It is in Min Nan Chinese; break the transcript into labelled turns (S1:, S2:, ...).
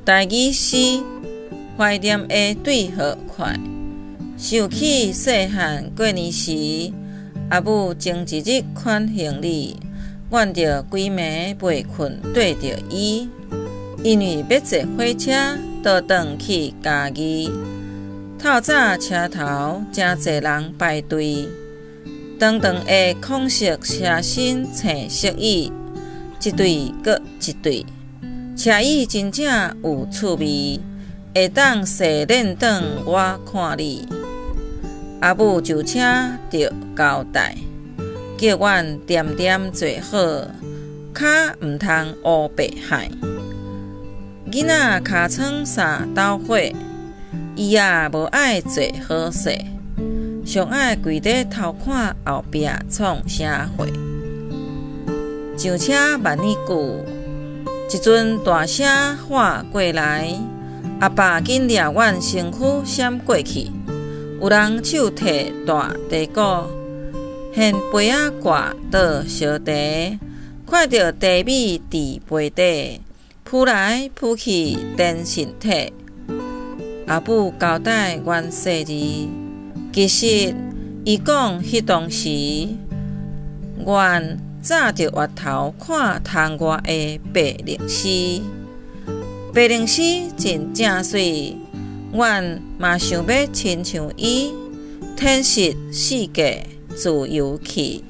S1: 台語詩懷念的對號快。想起細漢過年時，阿母前一日款行李，阮就規暝袂睏綴著伊，因為欲坐火車倒轉去嘉義。透早車頭誠濟人排隊，長長的空色車身青色椅，一隊閣一隊，車椅真正有趣味，會當踅輪轉我看你。阿母上車就交代，叫阮恬恬坐好，跤毋通烏白害。囡仔尻川三斗火，伊也無愛坐好勢，上愛跪佇偷看後壁創啥貨。上車萬呢久，一陣大聲喊過來，阿爸緊掠阮身軀閃過去，有人手提大茶壺，掀杯仔蓋倒燒茶，看著茶味佇杯底，浮來浮去電身體。阿母交代阮細膩，其實伊講彼當時，阮早就越頭看窗外的白鷺鷥，白鷺鷥真正媠，阮嘛想欲親像伊，天實四界自由去。